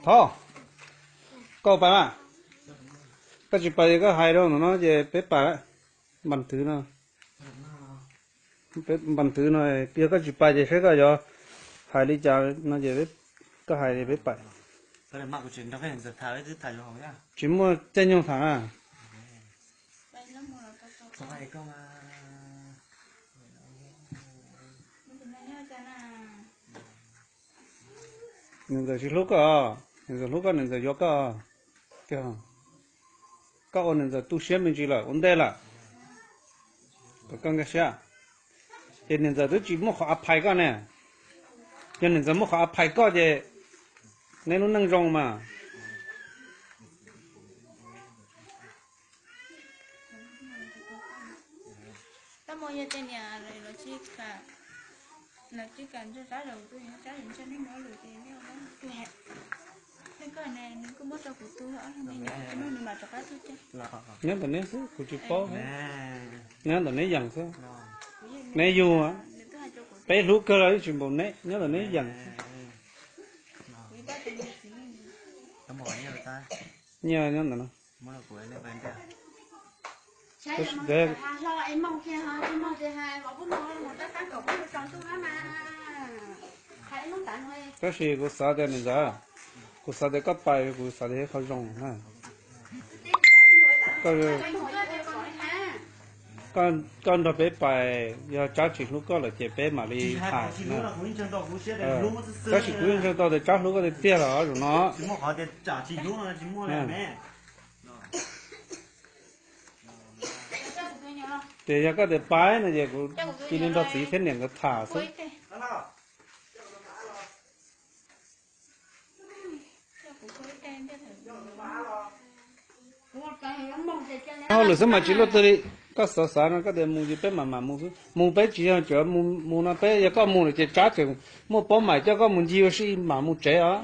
Thov, koj pais mas. Koj tsis pais ces koj hais rau ntawm no ces peb pais lawm. Npas twv no, peb npas twv no, yog koj tsis pais ces saib koj yuav hais li cas no ces koj hais peb pais. Tsis muaj caij nyoog tham na. Niam ntxawm tsis hlub koj, niam ntxawm hlub koj, niam ntxawm yuav koj. Koj ua niam ntxawm tu siab me ntsis lawm ua ntej lawm, kom koj nkag siab. Ces niam ntxawm twb tsis muaj qhov a phais koj ne. Yog niam ntxawm muaj qhov a phais koj ces neb lub neej zoo mas. Nyob ntawm neb xwb kuv tsis paub, nyob ntawm neb yees xwb. Neb yug, peb hlub kawg los tsis npaum neb, nyob ntawm neb yees xwb. Nyiaj nyob ntawm no. Tab sis kuv xav tias niam ntxawm, kuv xav tias koj pais kuv xav tias yog qhov zoo na. Koj nrog peb pais, yog Tsab tsis hlub koj lawm ces peb mam li hais. Tab sis kuv yeej ntseeg tau tias Tsab hlub koj tiag tiag los zaum no. Ces yog koj tias pais no ces kuv cia li nrog txiv thiab niam nkawd tham xwb. Hauj lwm xwb mas tsis luaj twg li. Koj xav xav no koj tias mus ces peb mam mam mus xwb. Mus peb tsis yog tseem mus no peb, yog koj mus lawm ces Tsab tseem muaj paub mam coj koj mus ncig ua si mam mus tsev os.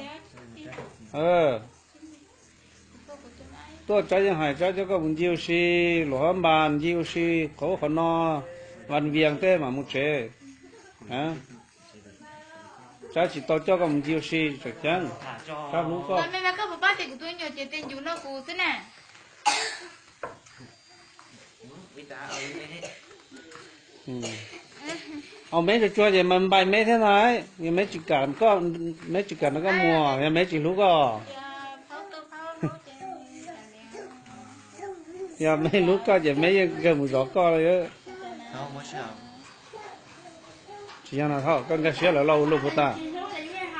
Tuaj Tsab yeej hais Tsab coj koj mus ncig ua si, Luam Hab Npas ncig ua si, qhov ub qhov no, Vas Vias tej mam mus tsev. Tsab tsis tau coj koj mus ncig ua si tseem ceeb. Tsab hlub koj. Au meb tsuag tsuag ces mas npais meb thiab ntag, yog meb tsis kam, meb tsis kam nrog koj mus, yog meb tsis hlub koj. Yog meb hlub koj ces meb yeej nkag mus zov koj. Tsis yog no, koj nkag siab lawv los ua luaj puas tas.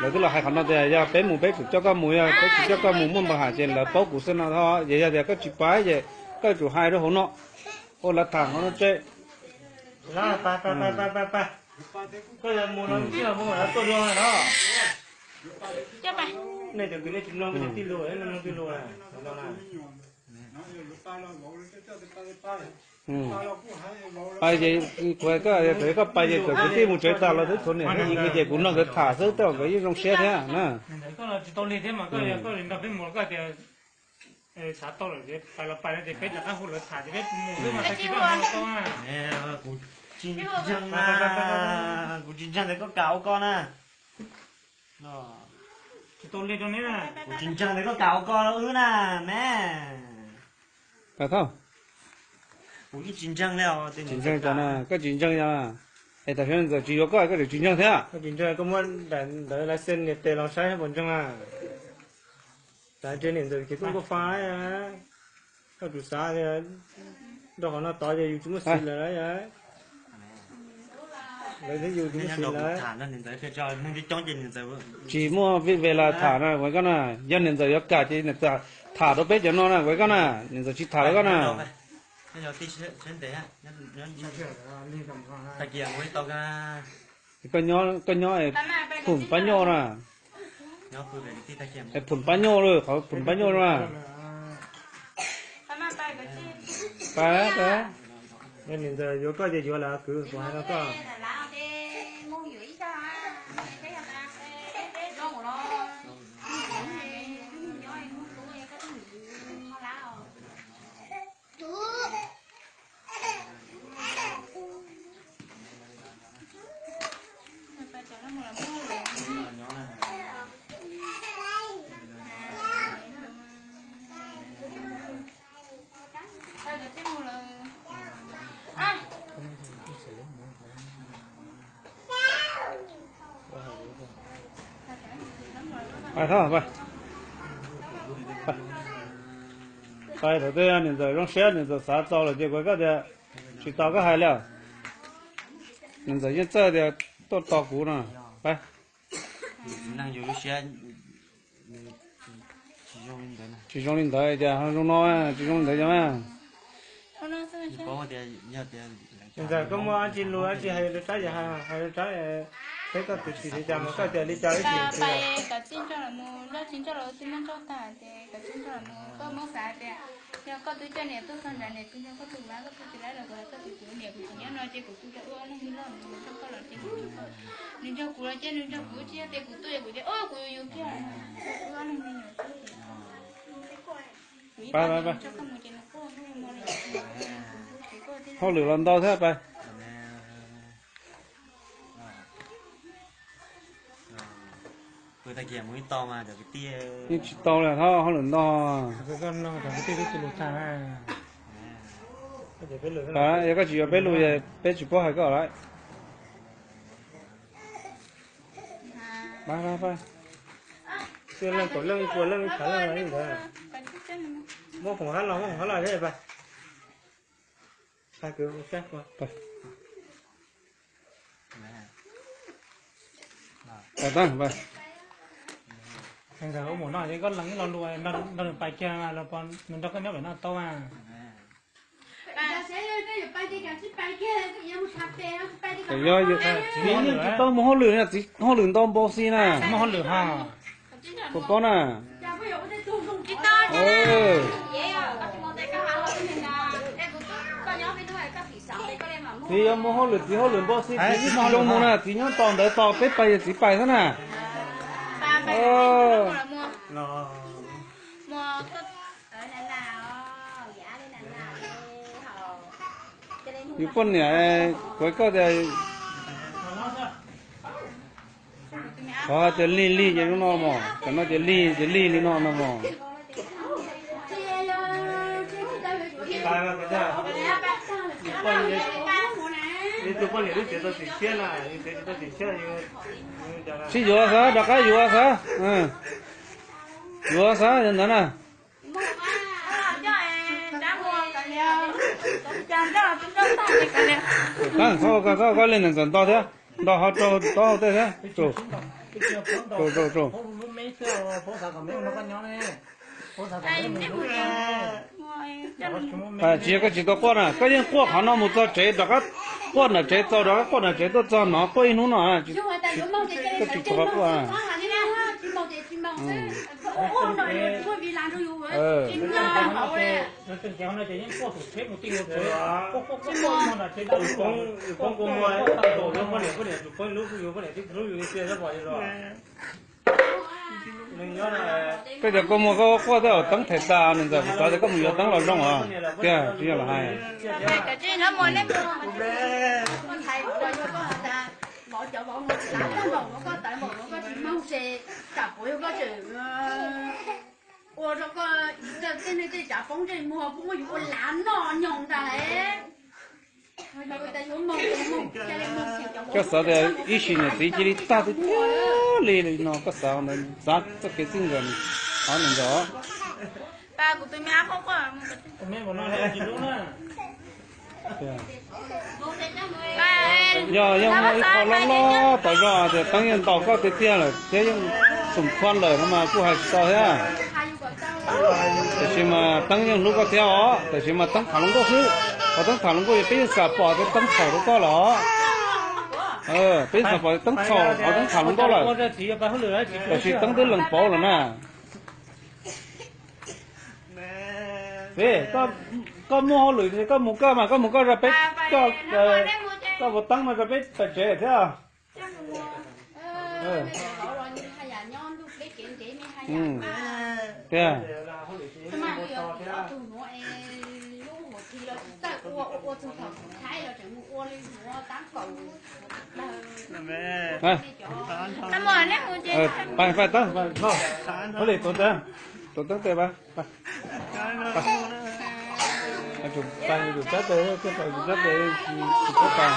Lawv twb los hais qhov no tias yog peb mus peb tsum coj koj mus, yog peb tsis coj koj mus muaj npau hais ces lawv paub kuv xwb no. Yog tias koj tsis pais ces koj tsum hais rau hauv no, ua lawv tham hauv no tse. Koj yog mus no tsis yog mus lawv tuaj dua no. Nej cov kwv nej tsis mloog nej cov tij laug, nej mloog tij laug. Pais ces kuv hais koj, yog thaum koj pais ces kom kwv tij mus tsev tas los twb tshuav niam thiab txiv ces kuv nrog nkawd tham xwb tej zaum nkawd yeej zoo siab thiab na. Tsis tau lig thiab mas koj yog koj nrog peb mus koj tias tshav tau lawm ces pais los pais no ces peb rov qab hu lawv tham ces peb mus xwb mas tag kis peb mus tau na. Kuv tsis ntseeg na, kuv tsis ntseeg tias koj kam ua koj na. Tsis tau lig rau neb na. Kuv tsis ntseeg tias koj kam ua koj wb na, me. Kuv yeej tsis ntseeg li os. Tsis ntseeg cov na, koj tsis ntseeg yog. Es tam sim no ntxawm tsis yuav koj koj tseem tsis ntseeg thiab. Koj tsis ntseeg koj muab daim ntawv license niam tes los saib puas ntseeg na. Xav tias niam ntxawm ces tuaj nkauj fa, koj tsum xav tias nrog qhov no tod ces yus tsis muaj xiv lawm. Lawv thiab yus tsis muaj xiv lawm. Tsis muaj vij ve las tham na, kuv koj na. Yog niam ntxawm yuav kam ces niam ntxawm tham rau peb cov no na, kuv koj na. Niam ntxawm tsis tham rau koj na. Koj nyob, koj nyob phum pab nyoj na. Phum pab nyoj lawm, qhov phum pab nyoj na. Pab, pab. Yog niam ntxawm yuav koj ces yuav lawm kwv, kuv hais rau koj. Pais, pais thaum twg niam ntxawm zoo siab niam ntxawm xav txaus lawm ces kuv koj tias tsis tos koj hais li. Niam ntxawm yeej txawj tias tuaj tos kuv no. Pais. Tsis zoo li ntawd tias zoo no, tsis zoo li ntawd yog mas. Niam ntxawm koj muaj dab tsi lus dab tsi hais rau Tsab, hais rau Tsab, peb koj tus tsis li cas mas koj tias li cas ib sim. Koj tsis nco los twb muab ntsauj tag ces koj tsis nco los koj muab xav tias yog koj twb coj niam tuaj txog nrad niam tsis nco koj tus mas koj twb tsis laib los kuv hais koj tus kuv niam kuv tsis nyob no ces kuv twb ua ob leeg me loj nws nco koj los ces nws nco koj, nws nco kuv los ces nws nco kuv tsis yog tias kuv tuaj yog kuv tias o kuv yus yus kiag ua ob leeg me nyuam xwb. Pais, pais, pais. Hauj lwm los ntau thiab pais. Yeej tsis tau li, hauj lwm ntau. Yog koj tsis yuav peb lus, peb tsis paub hais koj lawm. Leej kaum leej ib puas leej ib phav leej li ntawd. Muab khoom hab los, muab khoom hab los thiab pais. Ntawd ua mus no ces koj lees ib lo lus nrog nws pais kiag los nws nrog koj nyob pem no tau mas. Txiv yeej tsis tau mus hauj lwm, txiv hauj lwm ntau npaum xwb na. Puas paub na? Txiv yuav mus hauj lwm, txiv hauj lwm npaum xwb, txiv tsis zoo mus na, txiv nyob tos ntawd tos peb pais ces txiv pais xwb na. Yus poj niam, kuv koj tias, qhov hais tias lig lig ces lub no mog, cov no ces lig ces lig li no no mog. Tus poj niam lub tsev tau tsis tshiab na, tsev tsis tau tsis tshiab. Sib yuav xav, rov qab yuav xav, yuav xav yog ntawd na. Koj li ntawd ntxawm nto thiab, nto ho rau taub hau tej thiab. Tsis yog koj tsis tau quaj na, koj yeej quaj qhov no mus txog tsev rov qab, quaj nram tsev txaus rov qab quaj nram tsev tuaj txog no, quaj ib hnub no, koj tsis tau quaj. Peb cov kua muag koj quaj tej zaum teeb them tas, niam ntxawm kuv xav tias koj mus yuav teeb los zoo os, tiag tsis yog los hais. Ua rau koj tej neeg tej tsav poob ntsej muag kuj muab yus ua lav noj nyoos ntag. Koj xav tias ib sim niam txiv cia li tag tiag tiag li li no, koj xav ntawd, xav txoj kev txij nkawm qhov niam ntxawm. Yog yeej muaj ib qho loj loj tas zog tias teeb yeej ntaus koj tiag tiag lawm thiab yeej xoom khuab lawm no mas kuj hais tsis tau thiab. Tiam sis mas teeb yeej hlub koj thiab os, tiam sis mas teeb tham hluas nkauj xwb. Qhov teeb tham hluas nkauj yog peb yeej xam pom tias teeb txhaum rau koj lawm os. Peb yeej xam pom tias teeb txhaum qhov teeb tham hluas nkauj lawm, tiam sis teeb twb lees pauv lawm na. Koj muaj hauj lwm koj mus koj mas, koj mus koj, koj puas teeb mas rau peb pais tsev thiab. Tiag. Pais, pais, tus teeb tes pais. Pais, tus tsab tes, tus tsab tes tsis txhob pais,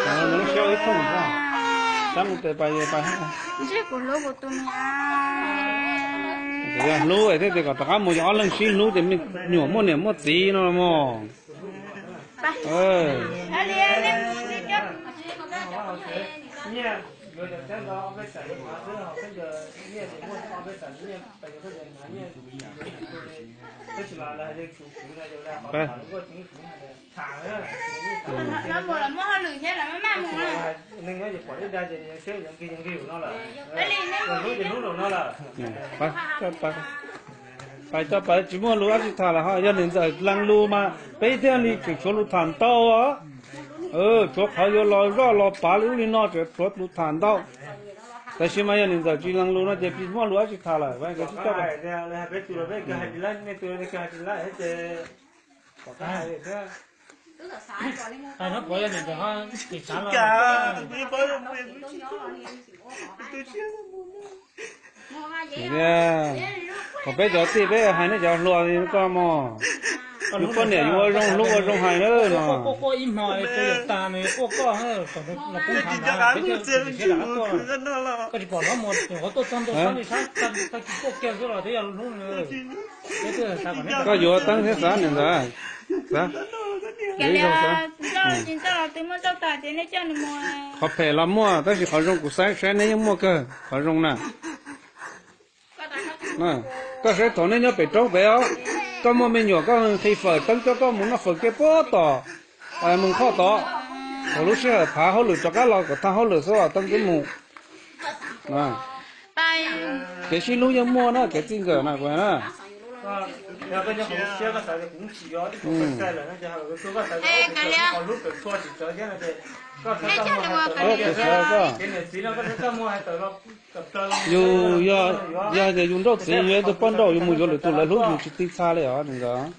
nws lub siab ib thooj xwb. Txab mus tes pais pais. Ntsej kuv hlub kuv tus niam. Yog hlub thiaj tias kom rov qab mus, yog ob leeg sib hlub ces me nyuam muaj niam muaj txiv no mog. Pais coj pais, tsis muaj lus dab tsi tham lawm ho. Yog niam ntxawm lees lus mas peb thiaj li tseem tshuav lus tham ntau os. Tshuav qhov yuav los zoj los pav li ub li no tseem tshuav lus tham ntau. Tab sis mas yog niam ntxawm tsis lees lus no ces tsis muaj lus dab tsi tham lawm. Nkawd sib coj pais. Kom peb cov tij peb hais nej cov hluas li koj mog, yus poj niam yus ua zoo hlub ua zoo hais na no. Koj yuav teeb thiab xav niam ntxawm, xav. Qhov phem los muaj tab sis qhov zoo kuv saib saib neb yeej muaj kawg qhov zoo na. Koj saib thaum nej nyob pem roob pem os, koj muaj me nyuam koj nqhis fawm teeb coj koj mus noj fawm kev puag tom Moos Khoj tod. Thaum lub sij hawm phav hauj lwm rov qab los kom thaj hauj lwm xwb los teeb twb mus. Kev sib hlub yeej muaj na, kev txij nkawm na kuv na. Yus yog tias yus nrauj txiv yuav tus poj nrauj yus mus yuav lwm tus lawv hlub yus tsis ti txha li os ntawd.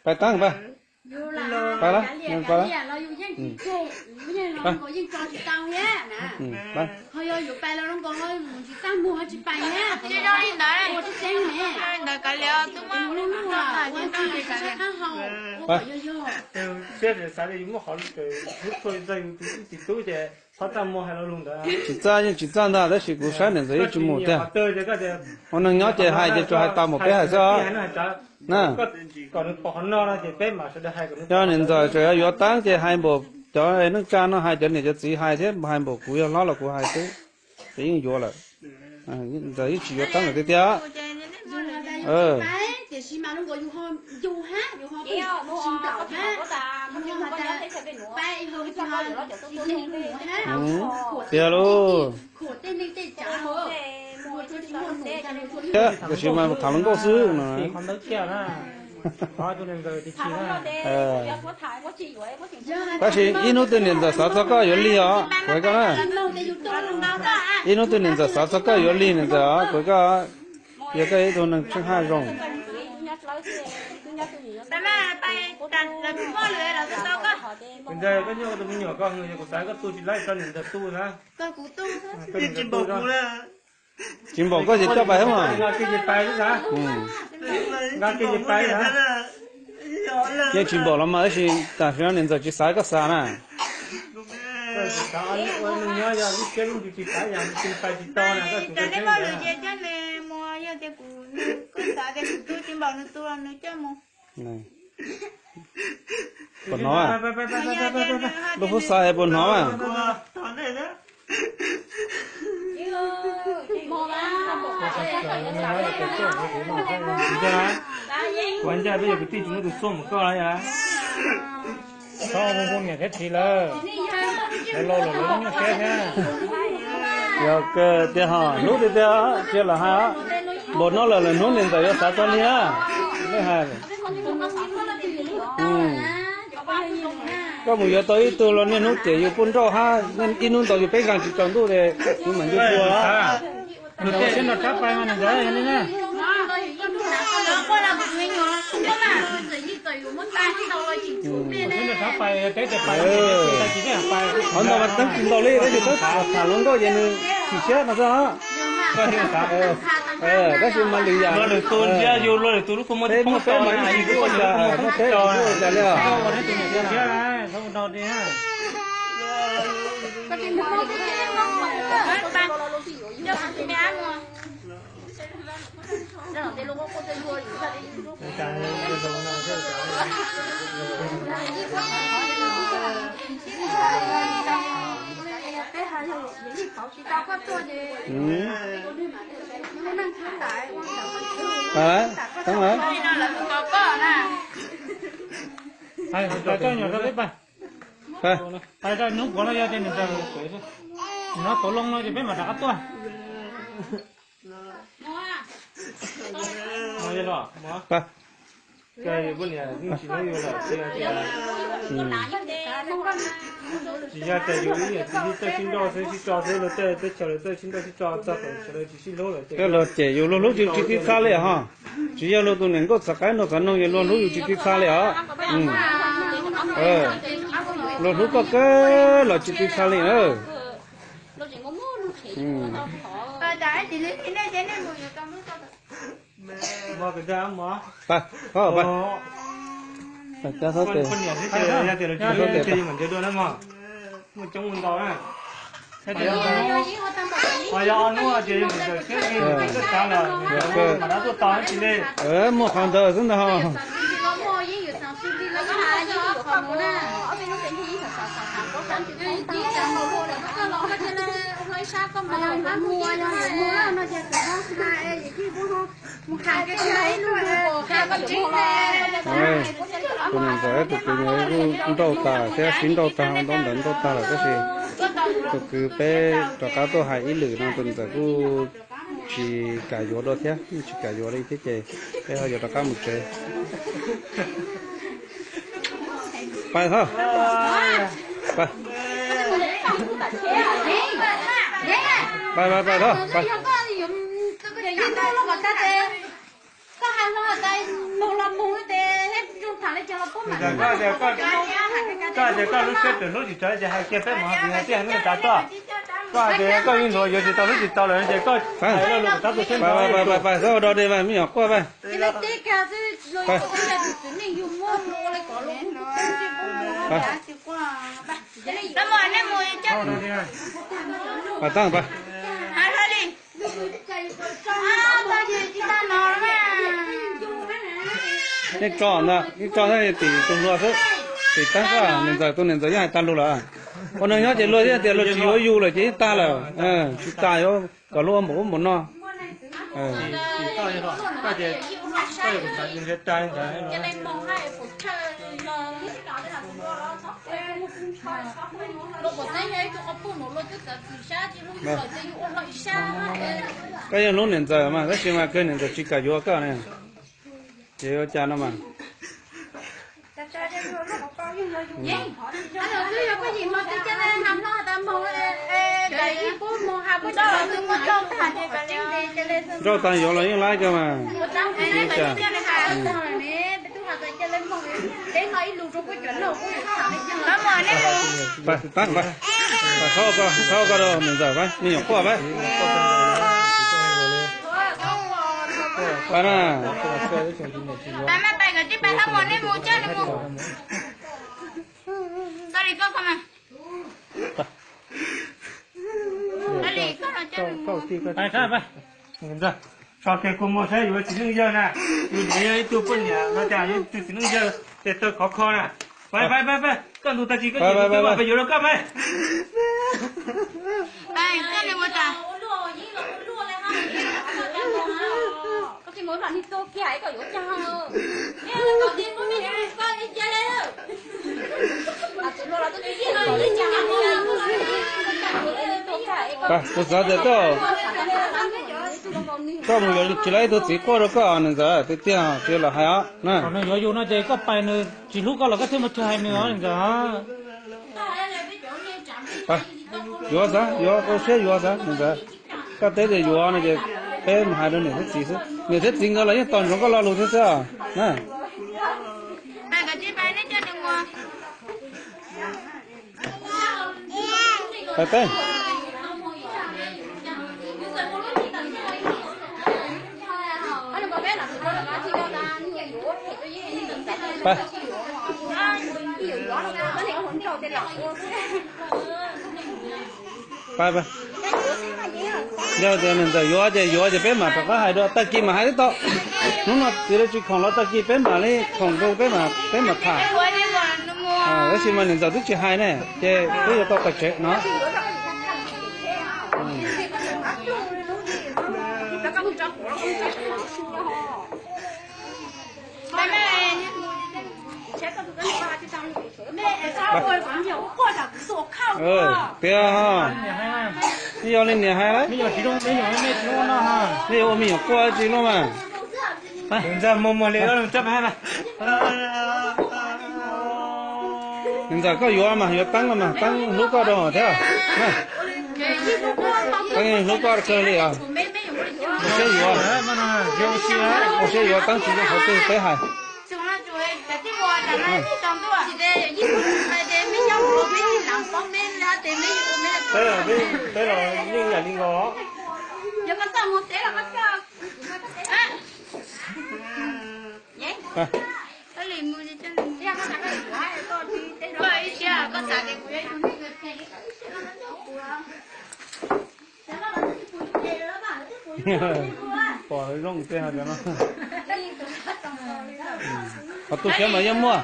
Pais teeb pais. Pais lawm, pais lawm. Tsis txaj yeej tsis txaj ntag tab sis kuv saib niam ntxawm yeej tsis mus tiag. Ua neeg nyob ces hais ces tsuas hais tau mus peb hais xwb os. Na, yog niam ntxawm tseem yuav teeb ces hais npaum cov neej tsa no hais cov niam cov txiv hais thiab hais npaum kuv yog hlob los kuv hais xwb, ces yeej yuav lawm. Ntxawm yeej tsis yuav teeb lawm tiag tiag. Tiag lauj. Tiam sis mas tham hluas nkauj xwb no. Tab sis ib hnub twg niam ntxawm xav txog koj yuav lig os, kuv hais koj na. Ib hnub twg niam ntxawm xav txog koj yuav lig niam ntxawm os, kuv hais koj. Yog koj ib tug neeg tsheej haj zoo. Tsis npaum koj ces coj pais xwb mas. Yeej tsis npaum los mas tab sis tam sim no niam ntxawm tsis xav koj xav na. Puas hnov? Lub hub xav es puas hnov? Kuv ncaj peb yog kwv tij tsis muaj tus xuaj mus koj. Txhob hu niam thiab txiv lawm, lawv laus lawm lawv nyuaj siab thiab. Yog kawg tiag ho, hlub tiag tiag, cia lawv hais. Npaum no lawm lwm hnub niam ntxawm yuav xav txog li na. Nej hais, koj mus yuav tau ib tug los niaj hnub cem yus pub nrauj hab, ib hnub ntaus yus peb nkaag tsis tsaus ntuj ces yus mam ncu tua. Qhov ntau mas teeb tsis ntaus li, tab sis teeb tham hluas nkauj ces nws chim siab no xwb. Tab sis mas lwm yam, peb muaj peb mas ib tsis ua cas, muaj peb tsis ua cas li os. Hais rau hnub puav no yog tias nws tawm, nws no tau loo no ces peb mam rov qab tuaj. Tsis yog tias yus ib yam txiv txawj sib nrauj xwb sib tso xwb, luag tej teb chaws lawv txawj sib nrauj sib tso txog thaum sawv daws tsis sib hlub lawm ces luag cem yus, luag hlub yus tsis tiv txha li ho. Tsis yog luag tus niam nkauj txhav qaib nraug txhav noog es luag hlub yus tsis tiv txha li os. Luag hlub koj kawg los tsis tiv txha li na. Muaj qhov ntawd xwb ntag. Tus niam ntxawm tus kwv kuj nrauj tas thiab, sib nrauj tag, nrauj ntawd nrauj tag lawm tab sis tus kwv peb rov qab tuaj hais ib lwm no tus niam ntxawm kuj tsis kam yuav dua thiab, tsis kam yuav li thiab ces peb ho yuav rov qab mus tsev. Pais tho. Pais, pais, pais tho. Koj tias koj lub siab tseem hlub tsis tau ces hais kiag peb mus hais tias hais tias hais nej tas toj. Koj hais tias koj ib hluas yuav tsis tau hlub tsis tau lawm ces koj hais lo lus kom tab tus siab ntxov. Pais, pais, pais, txhob ua dog dig, me nyuam quaj, pais. Pais tag, pais. Nej tso ntag, nej tso tim tus hluas xwb, tim tag xwb, niam ntxawm, tus niam ntxawm yeej hais tag lus lawm. Ua neeg nyob ces luag yeej tias luag tsis yuav yus lawm ces yeej tag lawm, tsis tas yuav kom luag ua npaum ub npaum no. Koj yeej hlub niam ntxawm mas tab sis mas kawg niam ntxawm tsis kam yuav koj ne, ces yuav cas no mas. Nrauj tag yuav los yeej laib kawg mas. Pais, pais, pais, txhob ua koj rau niam ntxawm, pais, me nyuam quaj, pais. Pais na. Tso kiag kua muag saib yus txiv neej yawg na, yus niam yog ib tug poj niam no cas yus tus txiv neej yawg tes taw khov kho na. Pais, pais, pais, pais, koj ntu tag kis koj tsis tu twb pais yuav rau koj pais. Kuv xav tias koj, koj mus yuav tsis tau ib tug txiv quaj rau koj niam ntxawm tiag tiag tsis los hais os na. Nws yuav yus no ces koj pais nws tsis hlub koj los koj thiaj mus txog hais nws os niam ntxawm. Yuav xav, yuav ua siab yuav xav niam ntxawm. Koj teb tias yuav no ces peb mus hais rau niam thiab txiv xwb, niam thiab txiv nkawd los yeej tos ntsoov koj lo lus thiab xwb na. Pais teb. Pais. Pab, yog tias niam ntxawm yuav ces yuav ces peb mam rov qab hais dua, tag kis mam hais tib tau. Hnub no txiv lawv tsis khoom los tag kis peb mam li khoom rau peb mam, peb mam tham. Tab sis mas niam ntxawm twb tsis hais ne, ces peb yuav tau pais tsev no. Tiag, nej yog li niam hais lawm, nej yuav ua me nyuam quaj tsis luaj mas. Niam ntxawm koj yuav mas yuav Teeb los mas Teeb hlub koj rau thiab. Teeb hlub koj kawg li os. Siab yuav, siab yuav Teeb tsis zoo qhov twg peb hais. Peb los yeej yam li os. Pom zoo tiag no. Qhov tu siab mas yeej muaj,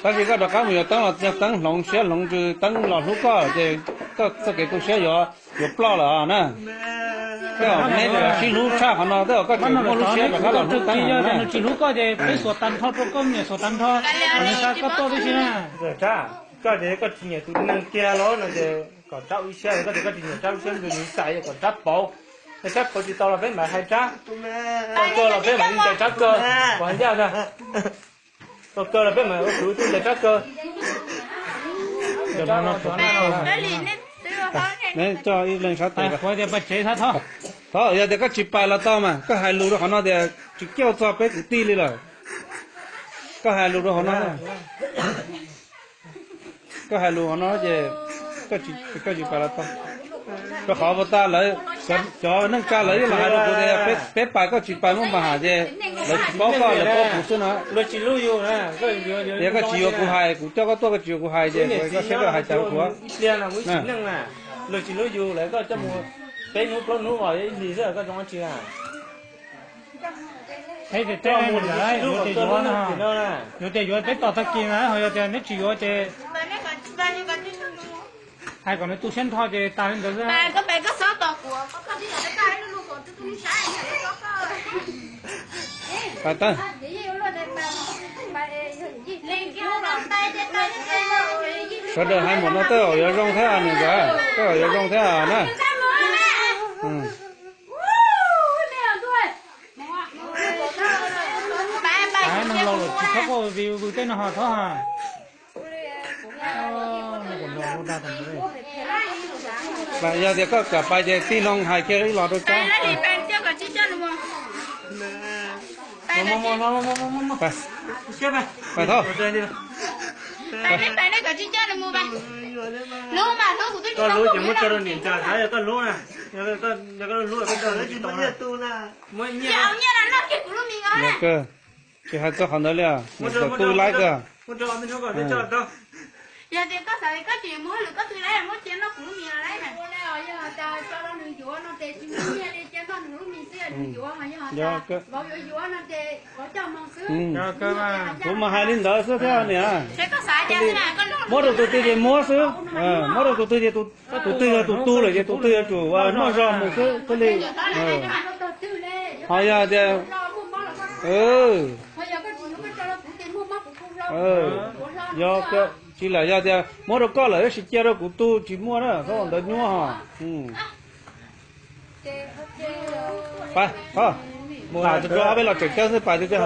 tab sis koj rov qab mus yuav Teeb los yog Teeb hloov siab hloov ntsws, Teeb los hlub koj ces koj txoj kev tu siab yuav, yuav ploj lawm na. Tej zaum neb sib hlub tshaj qhov no, tej zaum koj tseem muaj lub siab rov qab los hlub Teeb no. Nws tsis hlub koj ces peb xuas tag nrho rau koj, me nyuam xuas tag nrho, nws xa koj tuaj tib si na. Koj ces koj tsis nyiam tus neeg kiag los no ces kom Rab ua ib siab, koj tias koj tsis nyiam Rab lub siab ntsws nws xav kom Rab pauv. Yog Rab pauv tsis tau los peb mam hais Rab. Tau kawg los peb mam li ntes Rab kawg, puas hais ncaj kawg? Tau kawg los peb mam ua kwv tij ntes Rab kawg. Neb coj ib leeg sab tes. Thov, yog tias koj tsis pais los tau mas koj hais lus rau qhov no tias tsis coj txog peb kwv tij li lawm. Koj hais lus rau qhov no. Koj hais lus qhov no ces koj tsis pais los tau. Rau qhov puas tas lawv, cov neej tsa lawv yeej los hais rau kuv tias peb pais koj tsis pais muaj npa ham ces lawv tsis paub koj, lawv paub kuv xwb no. Yog koj tsis yuav kuv hais, kuv coj koj tuaj koj tsis yuav kuv hais ces koj saib koj hais cas rau kuv. Luag tsis hlub yus lawv koj coj mus peb hnub plaub hnub os, ib hlis xwb koj zoo dab tsi na. Yuav tias yuav, yuav tias yuav peb tos tag kis na, ho yog tias neb tsis yuav ces hais kom nws tu siab nrho ces tas li ntawd xwb. Sawv daws hais npaum no tej zaum yuav zoo thiab niam ntxawm, tej zaum yuav zoo thiab na. Neeg laus lawm tsis txhob quaj vwv vwv tej no ho txhob ha. Yog tias koj kam pais ces tij laug hais kiag ib los rau Tsab. Pais, thov. Koj hlub ces muab tso rau niam ntxawm xav, yog koj hlub na, yog koj hlub koj tsis tau na. Yog kawg, tsis hais txog qhov ntawd li, niam ntxawm tu laib kawg. Yog tias koj xav koj tsis muab lwm koj tu laib, muab cia noj kuv lub mis los laib na. Kuv mas hais li ntawd xwb thiab niam. Muab rau tus twg ces muab xwb, muab rau tus twg ces tus twg yog tus tu lawm ces tus twg yuav tsum noj zog mus xwb thiaj li. Ho yog tias, yog tsis lam yog tias muab rau koj lawm tab sis cia rau kuv tu tsis muaj na, txhob ua ntawd nyuaj ho. Pais, pais tus rau ob peb los tseem cawv xwb pais tiag tiag.